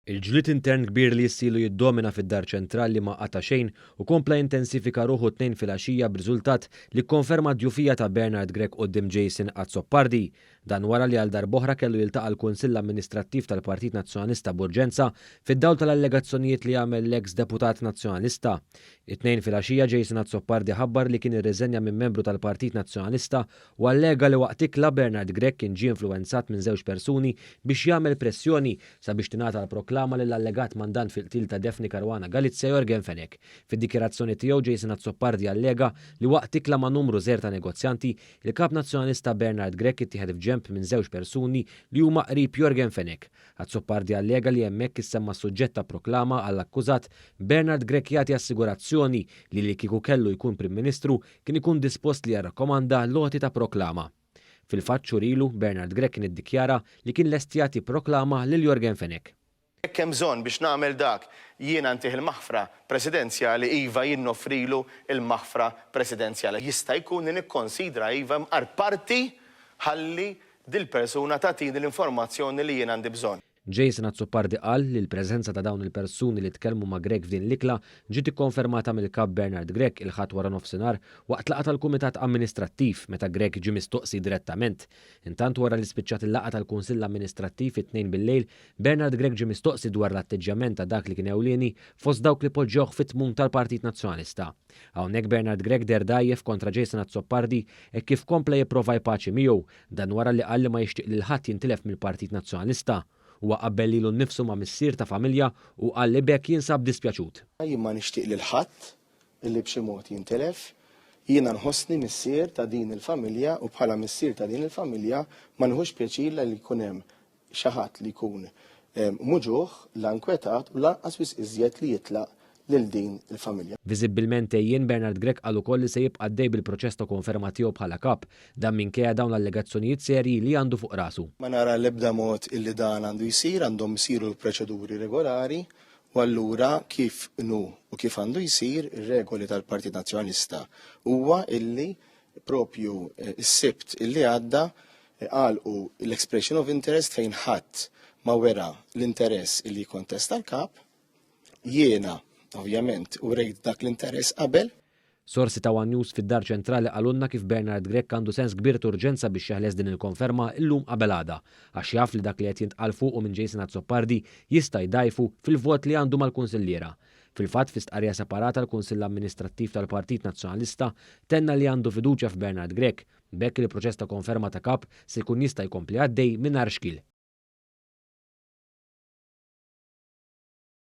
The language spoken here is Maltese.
Il-ġlied intern kbir li ilu jiddomina fid-Dar Ċentrali ma qata' xejn u kompla jintensifika ruħu t-Tnejn filgħaxija b'riżultat li kkonferma d-djufija ta' Bernard Grech quddiem Jason Azzopardi. Dan wara li għal darb'oħra kellu jiltaqa' l-Kunsill Amministrattiv tal-Partit Nazzjonalista b'urġenza fid-dawl tal-allegazzjonijiet li għamel l-eks deputat Nazzjonalista. It-Tnejn filgħaxija Jason Azzopardi ħabbar li kien irriżenja minn membru tal-Partit Nazzjonalista u allega li waqt ikla Bernard Grech kien ġie influwenzat minn żewġ persuni biex jagħmel pressjoni sabiex tingħata l-proklama lill-allegat mandant fil-qtil ta' Daphne Caruana Galizia Yorgen Fenech. Fid-dikjarazzjoni tiegħu Jason Azzopardi allega li waqt ikla ma' numru żgħir ta' negozjanti, il-kap Nazzjonalista Bernard Grech ittieħed f'ġenb minn żewġ persuni li huma qrib Yorgen Fenech. Azzopardi allega li hemmhekk issemma s-suġġett ta' proklama għall-akkużat, Bernard Grech jagħti assigurazzjoni li li kieku kellu jkun Prim Ministru kien ikun dispost li jarrakkomanda l-għoti ta' proklama. Fil-fatt xhur ilu, Bernard Grech kien iddikjara li kien lest jagħti proklama lil Yorgen Fenech. Jekk hemm bżonn biex nagħmel dak, jiena ntih il-maħfra presidenzjali, iva jien noffrilu l-maħfra presidenzjali. Jista' jkun li nikkonsidra iva imqar parti ħalli dil-persuna tagħtini l-informazzjoni li jien għandi bżonn. Jason Azzopardi qal li l-preżenza ta' dawn il-persuni li tkellmu ma' Grech f'din l-ikla ġiet ikkonfermata mill-Kap Bernard Grech il-Ħadd waranofsinhar waqt laqgħa tal-Kumitat Amministrattiv meta Grech ġie mistoqsi direttament. Intant wara li spiċċat il-laqgħa tal-Kunsill Amministrattiv it-Tnejn bil-lejl, Bernard Grech ġie mistoqsi dwar l-atteġġjament ta' dak li kien ewlieni fost dawk li poġġewh fit-tmun tal-Partit Nazzjonalista. Hawnhekk Bernard Grech deher dgħajjef kontra Jason Azzopardi hekk kif kompla jipprova jpaċi miegħu. Dan wara li qal li ma jixtieq lil ħadd jintilef mill-Partit Nazzjonalista. Huwa qabbel lilu nnifsu ma' missier ta' familja u qal li b'hekk jinsab dispjaċut. Jien ma nixtieq lil ħadd illi b'xi mod jintilef. Jiena nħossni missier ta' din il-familja u bħala missier ta' din il-familja ma nieħux pjaċir la li jkun hemm xi ħadd li jkun muġugħ, la nkwetat u lanqas wisq iżjed li jitlaq lil din il-familja. Viżibbilment għejjien, Bernard Grech qal ukoll li se jibqa' għaddej bil-proċess ta' konferma tiegħu bħala Kap. Dan minkejja dawn l-allegazzjonijiet serji li għandu fuq rasu. Ma nara l-ebda mod illi dan għandu jsir, għandhom isiru l-proċeduri regolari u allura kif inhu u kif għandu jsir ir-regoli tal-Partit Nazzjonalista huwa illi propju s-Sibt illi għadda għalqu l-expression of interest fejn ħadd ma wera l-interess illi jikkontesta l-Kap. Jiena, ovvjament, urejt dak l-interess qabel. Sorsi ta' one News fid-Dar Ċentrali qalulna kif Bernard Grech għandu sens kbir t'urġenza biex jeħles din il-konferma illum qabel għada, għax jaf li dak li qed jintqal fuqu minn Jason Azzopardi jista' jdgħajfu fil-vot li għandu mal-kunsilliera. Fil-fatt, fi stqarrija separata l-Kunsill Amministrattiv tal-Partit Nazzjonalista tenna li għandu fiduċja f'Bernard Grech, b'hekk il-proċess ta' konferma ta' Kap se jkun jista' jkompli għaddej mingħajr xkiel.